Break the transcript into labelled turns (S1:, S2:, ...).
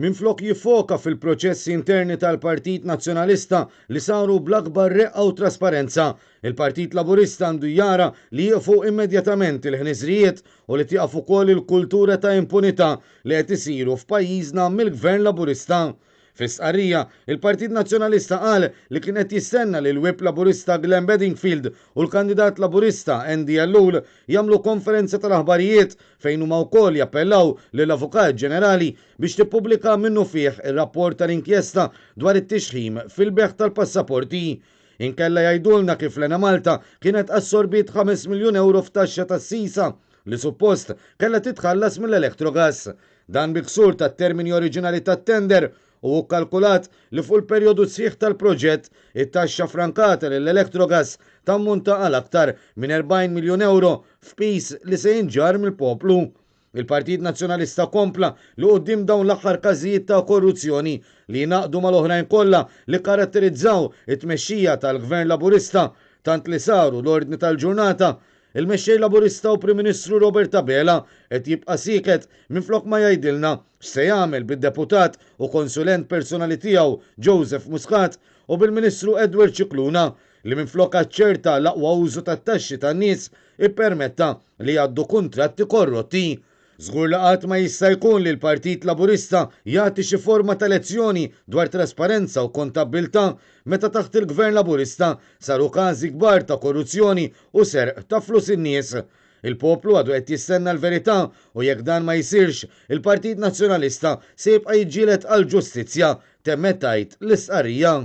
S1: Minflok jiffoka fil-proċessi interni tal-Partit Nazzjonalista li saru bl-akbar reqqa u trasparenza, il-Partit Laburista għandu jara li jieqfu immedjatament il-ħniżrijiet u li tieqaf ukoll il-kultura ta' impunità li qed isiru f'pajjiżna mill-Gvern Laburista. Fi stqarrija, il-Partit Nazzjonalista qal li kien qed jistenna li l-Whip Laburista Glenn Bedingfield u l-kandidat Laburista Andy Ellul jagħmlu konferenza tal-aħbarijiet fejn huma wkoll jappellaw lill-Avukat Ġenerali biex tippubblika minnufih ir-rapport tal-inkjesta dwar it-tixħim fil-bejgħ tal-passaporti. Inkella jgħidulna kif l-Enemalta kienet assorbiet 5 miljun ewro f'taxxa tas-sisa li suppost kellha titħallas mill-Electrogas. Dan bi ksur tat-termini oriġinali tat-tender u hu kkalkulat li fuq il-perjodu sħiħ tal-proġett, it-taxxa frankata lill-Electrogas tammonta għal aktar minn 40 miljun ewro f'piż li se jinġarr mill-poplu. Il-Partit Nazzjonalista kompla li quddiem dawn l-aħħar każijiet ta' korruzzjoni li jingħaqdu mal-oħrajn kollha li kkaratterizzaw it-tmexxija tal-Gvern Laburista tant li saru l-ordni tal-ġurnata, il-Mexxej Laburista u Prim Ministru Robert Abela qed jibqa' sieket minflok ma jgħidilna x'se jagħmel bid-Deputat u konsulent personali tiegħu Joseph Muscat u bil-Ministru Edward Scicluna li minflok aċċerta l-aqwa użu tat-taxxi tan-nies ippermetta li jgħaddu kuntratti korrotti. Żgur li qatt ma jista' jkun li l-Partit Laburista jagħti xi forma ta' lezzjoni dwar trasparenza u kontabbiltà meta taħt il-Gvern Laburista saru każi kbar ta' korruzzjoni u serq ta' flus in-nies. Il-poplu għadu qed jistenna l-verità u jekk dan ma jsirx, il-Partit Nazzjonalista se jibqa' jiġġieled għall-ġustizzja, temmet tgħid l-istqarrija.